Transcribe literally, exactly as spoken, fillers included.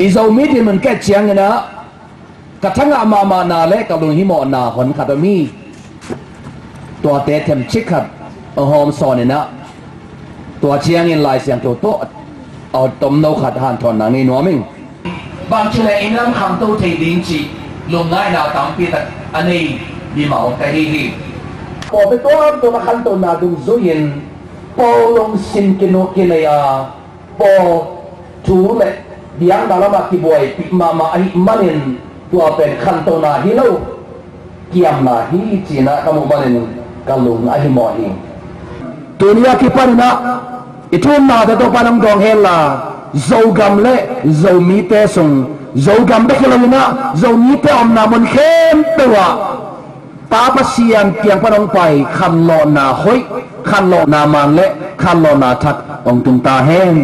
I Zomi dinmun ka et ciangin ah ka thangah mahmahna le ka lunghimawhna hon khat om hi. Tuate themcik khat hong hawm sawn in ah, tua ciangin Lai Siangtho tawh a tomno khat hanthawnna ngei nuam ing. Bang ci leh inn lam khanto thei ding cih lungngaihna tampi tak a nei mimal ka hi hi. Pawlpi tuamtuam a khantona dungzui-in pawl lungsim kinu kinei a, pawl thu le biakna lamah kibuaipih mahmah ahih manin tua pen khantona hi lo, kiamna hi ci-in ah ka muh manin ka lung a himawh hi. Tuni a kipanin ah i thu-umnate tawh pan hong dawng hen la, Zogam le Zomite sung, Zogam bek hi lo-in ah Zomite omna mun khempeuh ah Pa Pasian kiang pan hong pai khanlawhna hoih, khanlawhna man le khanlawhna thak hong tung ta hen.